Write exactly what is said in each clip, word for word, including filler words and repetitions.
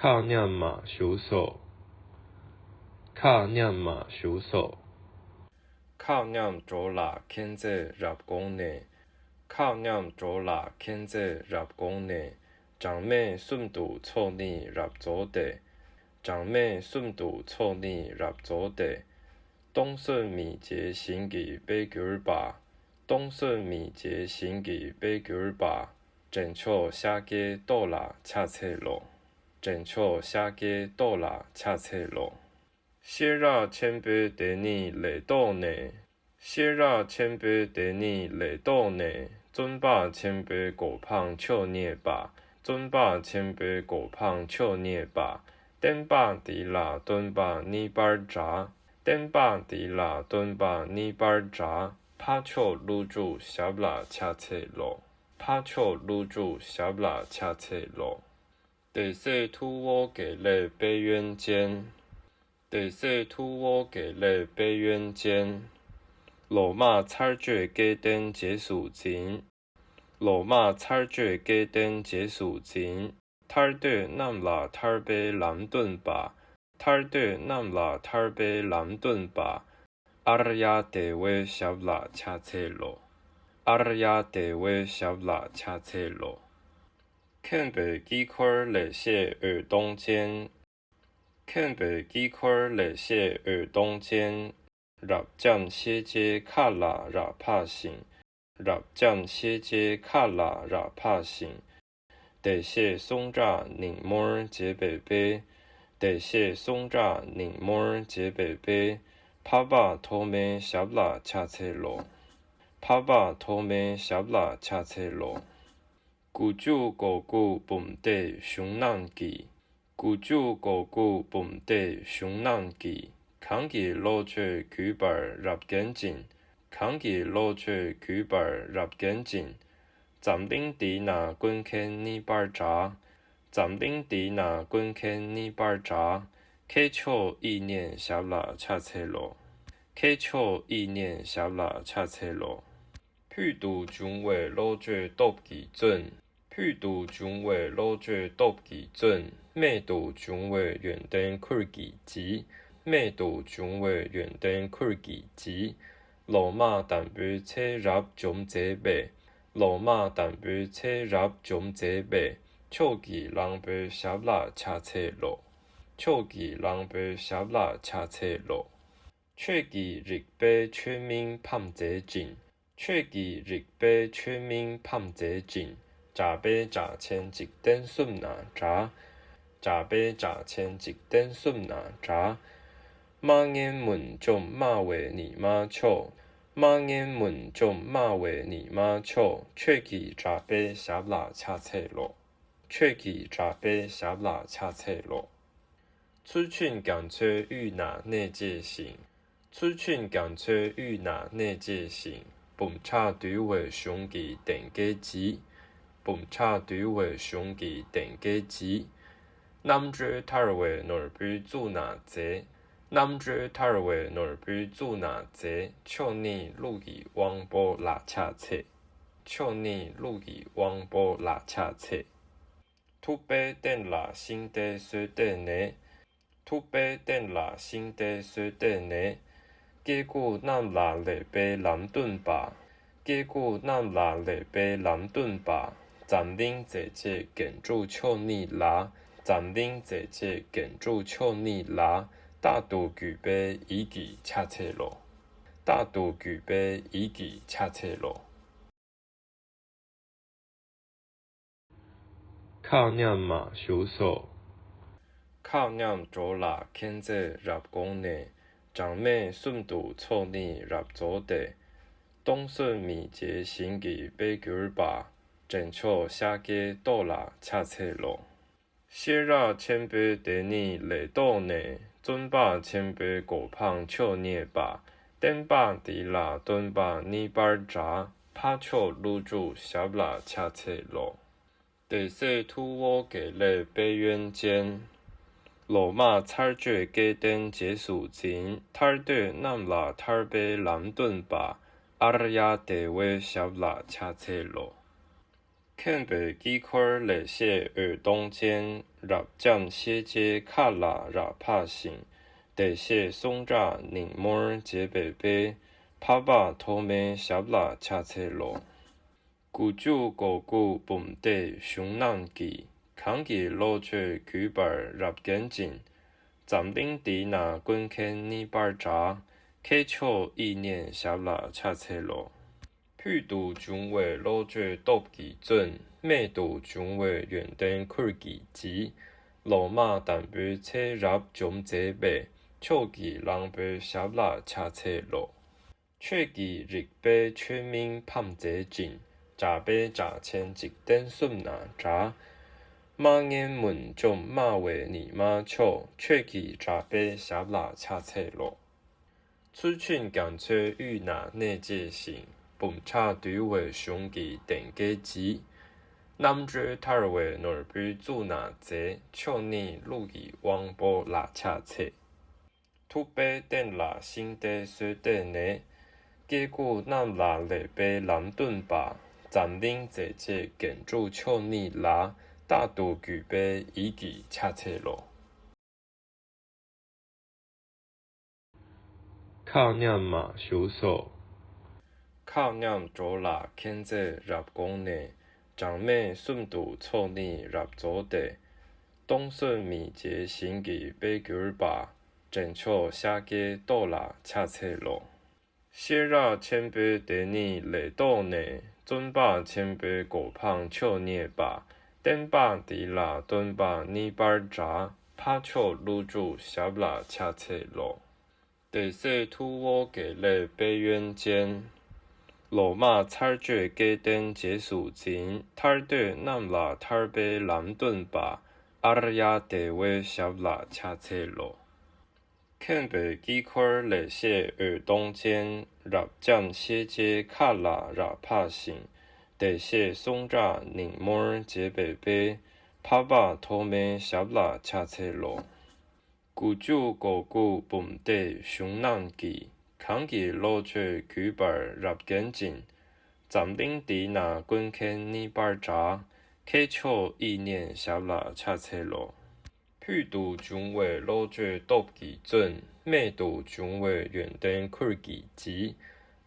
ཁག་ཉམས་མ་བཞུགས་སོ། ཁག་ཉམས་མ་བཞུགས་སོ། ཁག་ཉམས་འགྲོ་ལ་མཁྱེན་བརྩེ་རབ་དགོངས་ནས། ཁག་ཉམས་འགྲོ་ལ་མཁྱེན་བརྩེ་རབ་དགོངས་ནས། གྲངས་མེད་གསུམ་དུ་ཚོགས་ནི་རབ་རྫོགས་ཏེ། གྲངས་མེད་གསུམ་དུ་ཚོགས་ནི་རབ་རྫོགས་ཏེ། སྟོང་གསོལ་མི་བྱེད་ཞིང་གི་དཔེ་གྱུར་པ། སྟོང་གསོལ་མི་བྱེད་ཞིང་གི་དཔེ་གྱུར་པ། འདྲེན་མཆོག་ཤཱཀྱའི་ཏོག་ལ་ཕྱག་འཚལ་ལོ། འདྲེན་མཆོག་ཤཱཀྱའི་ཏོག་ལ་ཕྱག་འཚལ་ལོ། ཤེས་རབ་ཆེན་པོའི་དེ་ཉིད་ལས་བཟློག་ནས། ཤེས་རབ་ཆེན་པོའི་དེ་ཉིད་ལས་བཟློག་ནས། བཙུན་པ་ཆེན་པོའི་གོ་འཕང་མཆོག་བརྙེས་པ། བཙུན་པ་ཆེན་པོའི་གོ་འཕང་མཆོག་བརྙེས་པ། བསྟན་པ་འདི་ལ་སྟོན་པ་གཉིས་པར་གྲགས། བསྟན་པ་འདི་ལ་སྟོན་པ་གཉིས་པར་གྲགས། འཕགས་མཆོག་ཀླུ་སྒྲུབ་ཞབས་ལ་ཕྱག་འཚལ་ལོ། འཕགས་མཆོག་ཀླུ་སྒྲུབ་ཞབས་ལ་ཕྱག་འཚལ་ལོ། དེ་སྲས་ཐུ་བོ་དགེ་ལེགས་དཔལ་ཡོན་ཅན། དེ་སྲས་ཐུ་བོ་དགེ་ལེགས་དཔལ་ཡོན་ཅན། ལོག་སྨྲ་ཚར་གཅོད་སྐལ་ལྡན་རྗེས་སུ་འཛིན། ལོག་སྨྲ་ཚར་གཅོད་སྐལ་ལྡན་རྗེས་སུ་འཛིན། ཐར་འདོད་རྣམས་ལ་ཐར་པའི་ལམ་སྟོན་པ། ཐར་འདོད་རྣམས་ལ་ཐར་པའི་ལམ་སྟོན་པ། ཨཱརྱ་དེ་བའི་ཞབས་ལ་ཕྱག་འཚལ་ལོ། ཨཱརྱ་དེ་བའི་ཞབས་ལ་ཕྱག་འཚལ་ལོ། མཁྱེན་པའི་དཀྱིལ་འཁོར་ལེགས་བཤད་འོད་སྟོང་ཅན། མཁྱེན་པའི་དཀྱིལ་འཁོར་ལེགས་བཤད་འོད་སྟོང་ཅན། རབ་འབྱམས་ཤེས་བྱའི་མཁའ་ལ་རབ་འཕགས་ཤིང་། རབ་འབྱམས་ཤེས་བྱའི་མཁའ་ལ་རབ་འཕགས་ཤིང་། བདེ་གཤེགས་གསུང་སྒྲ་ཉིན་མོར་བྱེད་པའི་དཔལ། བདེ་གཤེགས་གསུང་སྒྲ་ཉིན་མོར་བྱེད་པའི་དཔལ། འཕགས་པ་ཐོགས་མེད་ཞབས་ལ་ཕྱག་འཚལ་ལོ། འཕགས་པ་ཐོགས་མེད་ཞབས་ལ་ཕྱག་འཚལ་ལོ། དགུ་བཅུ་གོ་དགུ་འབུམ་སྡེ་གཞུང་རྣམས་ཀྱི། དགུ་བཅུ་གོ་དགུ་འབུམ་སྡེ་གཞུང་རྣམས་ཀྱི། གང་གི་བློ་ཆོས་གུས་པར་རབ་མཁྱེན་ཅིང་། གང་གི་བློ་ཆོས་གུས་པར་རབ་མཁྱེན་ཅིང་། འཛམ་གླིང་འདི་ན་ཀུན་མཁྱེན་གཉིས་པར་གྲགས། འཛམ་གླིང་འདི་ན་ཀུན་མཁྱེན་གཉིས་པར་གྲགས། མཁས་མཆོག་དབྱིག་གཉེན་ཞབས་ལ་ཕྱག་འཚལ་ལོ། མཁས་མཆོག་དབྱིག་གཉེན་ཞབས་ལ་ཕྱག་འཚལ་ལོ། ཕུལ་དུ་བྱུང་བའི་བློ་བཅོས་སྟོབས་ཀྱིས་བརྩོན། ཕུལ་དུ་བྱུང་བའི་བློ་བཅོས་སྟོབས་ཀྱིས་བརྩོན། རྨད་དུ་བྱུང་བའི་ཡོན་ཏན་ཁུར་གྱིས་ལྗིད། རྨད་དུ་བྱུང་བའི་ཡོན་ཏན་ཁུར་གྱིས་ལྗིད། ལོག་སྨྲ་དམ་པའི་ཚེ་རབས་འཇོམས་མཛད་པའི། ལོག་སྨྲ་དམ་པའི་ཚེ་རབས་འཇོམས་མཛད་པའི། ཕྱོགས་ཀྱི་གླང་པོའི་ཞབས་ལ་ཕྱག་འཚལ་ལོ། ཕྱོགས་ཀྱི་གླང་པོའི་ཞབས་ལ་ཕྱག་འཚལ་ལོ། ཆོས་ཀྱི་རིག་པས་ཆོས་མིང་ཕམ་མཛད་ཅིང་། ཆོས་ཀྱི་རིག་པས་ཆོས་མིང་ཕམ་མཛད་ཅིང་། གྲགས་པའི་གྲགས་ཆེན་འཇིག་རྟེན་གསུམ་ན་གྲགས། གྲགས་པའི་གྲགས་ཆེན་འཇིག་རྟེན་གསུམ་ན་གྲགས། སྨྲ་ངན་མུན་འཇོམས་སྨྲ་བའི་ཉི་མ་མཆོག། སྨྲ་ངན་མུན་འཇོམས་སྨྲ་བའི་ཉི་མ་མཆོག། ཆོས་ཀྱི་གྲགས་པའི་ཞབས་ལ་ཕྱག་འཚལ་ལོ། ཆོས་ཀྱི་གྲགས་པའི་ཞབས་ལ་ཕྱག་འཚལ་ལོ། ཚུལ་ཁྲིམས་རྒྱ་མཚོའི་དབུས་ན་གནས་བཅས་ཤིང་། ཚུལ་ཁྲིམས་རྒྱ་མཚོའི་དབུས་ན་གནས་བཅས་ཤིང་། འབུམ་ཕྲག་འདུལ་བའི་གཞུང་གིས་གདེངས་ཀྱིས་བརྗིད། འབུམ་ཕྲག་འདུལ་བའི་གཞུང་གིས་གདེངས་ཀྱིས་བརྗིད། རྣམ་གྲོལ་ཐར་བའི་ནོར་བུའི་གཙུག་ན་མཛེས། རྣམ་གྲོལ་ཐར་བའི་ནོར་བུའི་གཙུག་ན་མཛེས། མཆོག་ནི་ཀླུ་ཡི་དབང་པོ་ལ་ཕྱག་འཚལ། མཆོག་ནི་ཀླུ་ཡི་དབང་པོ་ལ་ཕྱག་འཚལ། ཐུབ་པའི་བསྟན་ལ་ཤིང་རྟའི་སྲོལ་གཏོད་ནས། ཐུབ་པའི་བསྟན་ལ་ཤིང་རྟའི་སྲོལ་གཏོད་ནས། སྐྱེ་དགུ་རྣམས་ལ་ལེགས་པའི་ལམ་སྟོན་པ། སྐྱེ་དགུ་རྣམས་ལ་ལེགས་པའི་ལམ་སྟོན་པ། འཛམ་གླིང་མཛེས་བྱེད་རྒྱན་དྲུག་མཆོག་ནི་ལ། འཛམ་གླིང་མཛེས་བྱེད་རྒྱན་དྲུག་མཆོག་ནི་ལ། རྟག་ཏུ་གུས་པའི་ཡིད་ཀྱིས་ཕྱག་འཚལ་ལོ། རྟག་ཏུ་གུས་པའི་ཡིད་ཀྱིས་ཕྱག་འཚལ་ལོ། ཁག་ཉམས་མ་བཞུགས་སོ། ཁག་ཉམས་འགྲོ་ལ་མཁྱེན་བརྩེ་རབ་དགོངས་ནས། གྲངས་མེད་གསུམ་དུ་ཚོགས་ནི་རབ་རྫོགས་ཏེ། སྟོང་གསོལ་མི་བྱེད་ཞིང་གི་དཔེ་གྱུར་པ། འདྲེན་མཆོག་ཤཱཀྱའི་ཏོག་ལ་ཕྱག་འཚལ་ལོ། ཤེས་རབ་ཆེན་པོའི་དེ་ཉིད་ལས་བཟློག་ནས། བཙུན་པ་ཆེན་པོའི་གོ་འཕང་མཆོག་བརྙེས་པ། བསྟན་པ་འདི་ལ་སྟོན་པ་གཉིས་པར་གྲགས། འཕགས་མཆོག་ཀླུ་སྒྲུབ་ཞབས་ལ་ཕྱག་འཚལ་ལོ། དེ་སྲས་ཐུ་བོ་དགེ་ལེགས་དཔལ་ཡོན་ཅན། ལོག་སྨྲ་ཚར་གཅོད་སྐལ་ལྡན་རྗེས་སུ་འཛིན། ཐར་འདོད་རྣམས་ལ་ཐར་པའི་ལམ་སྟོན་པ། ཨཱརྱ་དེ་བའི་ཞབས་ལ་ཕྱག་འཚལ་ལོ། མཁྱེན་པའི་དཀྱིལ་འཁོར་ལེགས་བཤད་འོད་སྟོང་ཅན། རབ་འབྱམས་ཤེས་བྱའི་མཁའ་ལ་རབ་འཕགས་ཤིང་། བདེ་གཤེགས་གསུང་སྒྲ་ཉིན་མོར་བྱེད་པའི་དཔལ། འཕགས་པ་ཐོགས་མེད་ཞབས་ལ་ཕྱག་འཚལ་ལོ། དགུ་བཅུ་གོ་དགུ་འབུམ་སྡེའི་གཞུང་རྣམས་ཀྱིས། གང་གི་བློ་ཆོས་གུས་པར་རབ་བརྒྱན་ཅིང་། འཛམ་གླིང་འདི་ན་ཀུན་མཁྱེན་གཉིས་པར་གྲགས། མཁས་མཆོག་དབྱིག་གཉེན་ཞབས་ལ་ཕྱག་འཚལ་ལོ། ཕུལ་དུ་བྱུང་བའི་བློ་བཅོས་སྟོབས་ཀྱིས་བརྩོན། རྨད་དུ་བྱུང་བའི་ཡོན་ཏན་ཁུར་གྱིས་ལྗིད། ལོ་མ་དམ་པོའི་ཚེ་རབས་འཇོམས་མཛད་པའི། ཕྱོགས་ཀྱི་གླང་པོའི་ཞབས་ལ་ཕྱག་འཚལ་ལོ། ཆོས་ཀྱི་རིག་པའི་ཆོས་མིང་ཕམ་མཛད་ཅིང་། ཇག་པའི་ཇག་ཆེན་འཇིག་རྟེན་གསུམ་ན་གྲགས། མ་ངན་མུན་འཇོམས་སྨྲ་བའི་ཉི་མ་མཆོག་ཆོས་ཀྱི་གྲགས་པའི་ཞབས་ལ་ཕྱག་འཚལ་ལོ། ཚུལ་ཁྲིམས་རྒྱ་མཚོའི་དབུས་ན་གནས་བཅས་ཤིང་། འབུམ་ཕྲག་འདུལ་བའི་གཞུང་གི་གདེངས་ཀས་ལྗིད། རྣམ་གྲོལ་ཐར་བའི་ནོར་བུའི་གཙུག་ན་མཛེས། མཆོག་ནི་ཀླུ་ཡི་དབང་པོ་ལ་ཕྱག་འཚལ། ཐུབ་པའི་བསྟན་ལ་ཤིང་རྟའི་སྲོལ་གཏོད་ནས། སྐྱེ་དགུ་རྣམས་ལ་ལེགས་པའི་ལམ་སྟོན་པ། འཛམ་གླིང་མཛེས་བྱེད་རྒྱན་དྲུག་མཆོག་ནི་ལ། རྟག་ཏུ་གུས་པའི་ཡིད་ཀྱིས་ཕྱག་འཚལ་ལོ། མཁའ་མཉམ་མ་བཞུགས་སོ། མཁའ་མཉམ་འགྲོ་ལ་མཁྱེན་བརྩེ་རབ་དགོངས་ནས། གྲངས་མེད་གསུམ་དུ་ཚོགས་ནི་རབ་རྫོགས་ཏེ། སྟོང་གསལ་མི་མཇེད་ཞིང་གི་དཔལ་གྱུར་པ། འདྲེན་མཆོག་ཤཱཀྱའི་ཏོག་ལ་ཕྱག་འཚལ་ལོ། ཤེས་རབ་ཆེན་པོའི་དེ་ཉིད་ལས་བཟློག་ནས། བརྩོན་པ་ཆེན་པོའི་གོ་འཕང་མཆོག་བརྙེས་པ། བསྟན་པ་འདི་ལ་སྟོན་པ་གཉིས་པར་གྲགས། འཕགས་མཆོག་ཀླུ་སྒྲུབ་ཞབས་ལ་ཕྱག་འཚལ་ལོ། དེ་སྲས་ཐུ་བོ་དགེ་ལེགས་དཔལ་ཡོན་ཅན། ལོ་མ་ཚར་གཅོད་སྐལ་ལྡན་རྗེས་སུ་འཛིན། ཐར་འདོད་རྣམས་ལ་ཐར་པའི་ལམ་སྟོན་པ། ཨཱརྱ་དེ་བའི་ཞབས་ལ་ཕྱག་འཚལ་ལོ། མཁྱེན་པའི་དཀྱིལ་འཁོར་ལེགས་བཤད་འོད་སྟོང་ཅན། རབ་འབྱམས་ཤེས་བྱའི་མཁའ་ལ་རབ་འཕགས་ཤིང་། བདེ་གཤེགས་གསུང་སྒྲ་ཉིན་མོར་བྱེད་པའི་དཔལ། འཕགས་པ་ཐོགས་མེད་ཞབས་ལ་ཕྱག་འཚལ་ལོ། དགུ་བཅུ་གོ་དགུ་འབུམ་སྡེའི་གཞུང་རྣམས་ཀྱིས། གང་གི་བློ་ཆོས་གུས་པར་རབ་བརྒྱན་ཅིང་། འཛམ་གླིང་འདི་ན་ཀུན་མཁྱེན་གཉིས་པར་གྲགས། མཁས་མཆོག་དབྱིག་གཉེན་ཞབས་ལ་ཕྱག་འཚལ་ལོ། ཕུལ་དུ་བྱུང་བའི་བློ་བཅོས་སྟོབས་ཀྱིས་བརྩོན། རྨད་དུ་བྱུང་བའི་ཡོན་ཏན་ཁུར་གྱིས་ལྗིད།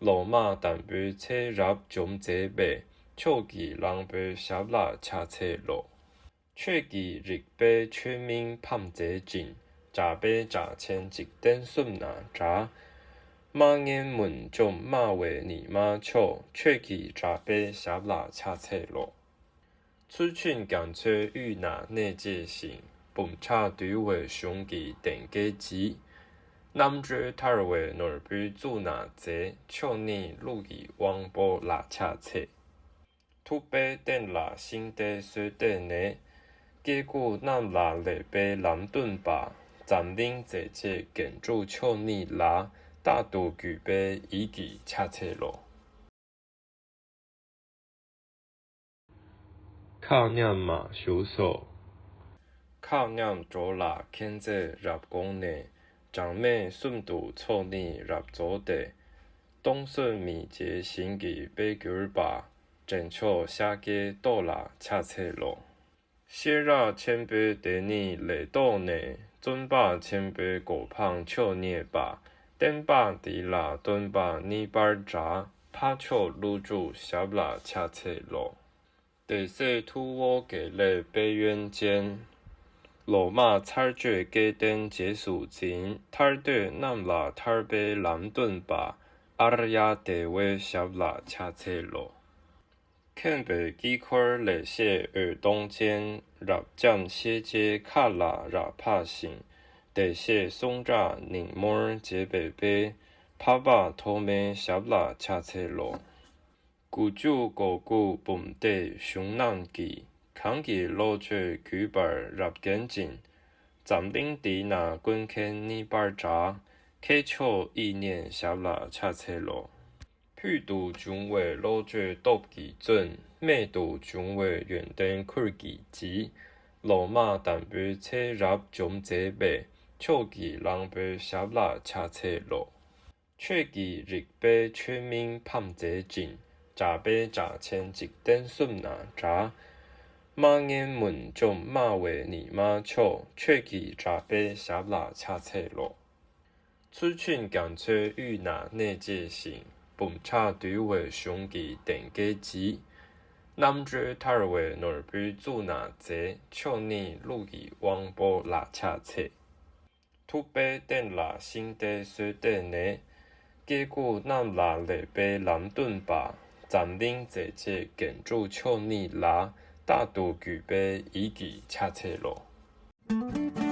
ལོ་མ་དམ་པོའི་ཚེ་རབས་འཇོམས་མཛད་པའི། ཕྱོགས་ཀྱི་གླང་པོའི་ཞབས་ལ་ཕྱག་འཚལ་ལོ། ཆོས་ཀྱི་རིག་པའི་ཆོས་མིང་ཕམ་མཛད་ཅིང་། ཇག་པའི་ཇག་ཆེན་འཇིག་རྟེན་གསུམ་ན་གྲགས། མ་ངན་མུན་འཇོམས་སྨྲ་བའི་ཉི་མ་མཆོག་ཆོས་ཀྱི་གྲགས་པའི་ཞབས་ལ་ཕྱག་འཚལ་ལོ། ཚུལ་ཁྲིམས་རྒྱ་མཚོའི་དབུས་ན་གནས་བཅས་ཤིང་། འབུམ་ཕྲག་འདུལ་བའི་གཞུང་གི་གདེངས་ཀས་ལྗིད། རྣམ་གྲོལ་ཐར་བའི་ནོར་བུའི་གཙུག་ན་མཛེས། མཆོག་ནི་ཀླུ་ཡི་དབང་པོ་ལ་ཕྱག་འཚལ། ཐུབ་པའི་བསྟན་ལ་ཤིང་རྟའི་སྲོལ་གཏོད་ནས། སྐྱེ་དགུ་རྣམས་ལ་ལེགས་པའི་ལམ་སྟོན་པ། འཛམ་གླིང་མཛེས་བྱེད་རྒྱན་དྲུག་མཆོག་ནི་ལ། རྟག་ཏུ་གུས་པའི་ཡིད་ཀྱིས་ཕྱག་འཚལ་ལོ། མཁའ་མཉམ་མ་བཞུགས་སོ། མཁའ་མཉམ་འགྲོ་ལ་མཁྱེན་བརྩེ་རབ་དགོངས་ནས། གྲངས་མེད་གསུམ་དུ་ཚོགས་ནི་རབ་རྫོགས་ཏེ། སྟོང་གསལ་མི་མཇེད་ཞིང་གི་དཔལ་གྱུར་པ། འདྲེན་མཆོག་ཤཱཀྱའི་ཏོག་ལ་ཕྱག་འཚལ་ལོ། ཤེས་རབ་ཆེན་པོའི་དེ་ཉིད་ལས་བཟློག་ནས། བརྩོན་པ་ཆེན་པོའི་གོ་འཕང་མཆོག་བརྙེས་པ། བསྟན་པ་འདི་ལ་སྟོན་པ་གཉིས་པར་གྲགས། འཕགས་མཆོག་ཀླུ་སྒྲུབ་ཞབས་ལ་ཕྱག་འཚལ་ལོ། དེ་སྲས་ཐུ་བོ་དགེ་ལེགས་དཔལ་ཡོན་ཅན། ལོ་མ་ཚར་གཅོད་སྐལ་ལྡན་རྗེས་སུ་འཛིན། ཐར་འདོད་རྣམས་ལ་ཐར་པའི་ལམ་སྟོན་པ། ཨཱརྱ་དེ་བའི་ཞབས་ལ་ཕྱག་འཚལ་ལོ། མཁྱེན་པའི་དཀྱིལ་འཁོར་ལེགས་བཤད་འོད་སྟོང་ཅན། རབ་འབྱམས་ཤེས་བྱའི་མཁའ་ལ་རབ་འཕགས་ཤིང་། བདེ་གཤེགས་གསུང་སྒྲ་ཉིན་མོར་བྱེད་པའི་དཔལ། འཕགས་པ་ཐོགས་མེད་ཞབས་ལ་ཕྱག་འཚལ་ལོ། དགུ་བཅུ་གོ་དགུ་འབུམ་སྡེའི་གཞུང་རྣམས་ཀྱིས། གང་གི་བློ་ཆོས་གུས་པར་རབ་བརྒྱན་ཅིང་། འཛམ་གླིང་འདི་ན་ཀུན་མཁྱེན་གཉིས་པར་གྲགས། མཁས་མཆོག་དབྱིག་གཉེན་ཞབས་ལ་ཕྱག་འཚལ་ལོ། ཕུལ་དུ་བྱུང་བའི་བློ་བཅོས་སྟོབས་ཀྱིས་བརྩོན། རྨད་དུ་བྱུང་བའི་ཡོན་ཏན་ཁུར་གྱིས་ལྗིད། ལོ་མ་དམ་པོའི་ཚེ་རབས་འཇོམས་མཛད་པའི། ཕྱོགས་ཀྱི་གླང་པོའི་ཞབས་ལ་ཕྱག་འཚལ་ལོ། ཆོས་ཀྱི་རིག་པའི་ཆོས་མིང་ཕམ་མཛད་ཅིང་། གྲགས་པའི་གྲགས་ཆེན་འཇིག་རྟེན་གསུམ་ན་གྲགས། སྨྲ་ངན་མུན་འཇོམས་སྨྲ་བའི་ཉི་མ་མཆོག །ཆོས་ཀྱི་གྲགས་པའི་ཞབས་ལ་ཕྱག་འཚལ་ལོ། ཚུལ་ཁྲིམས་རྒྱ་མཚོའི་དབུས་ན་གནས་བཅས་ཤིང་། འབུམ་ཕྲག་འདུལ་བའི་གཞུང་གི་གདེང་སྐྱེས་ཀྱིས། རྣམ་གྲོལ་ཐར་བའི་ནོར་བུའི་གཙུག་ན་མཛེས། མཆོག་ནི་ཀླུ་ཡི་དབང་པོ་ལ་ཕྱག་འཚལ། ཐུབ་པའི་བསྟན་ལ་ཤིང་རྟའི་སྲོལ་གཏོད་ནས། སྐྱེ་དགུ་རྣམས་ལ་ལེགས་པའི་ལམ་སྟོན་པ། འཛམ་གླིང་མཛེས་བྱེད་རྒྱན་དྲུག་མཆོག་ནི་ལ། རྟག་ཏུ་གུས་པས་ཡིད་ཀྱིས་ཕྱག་འཚལ་ལོ།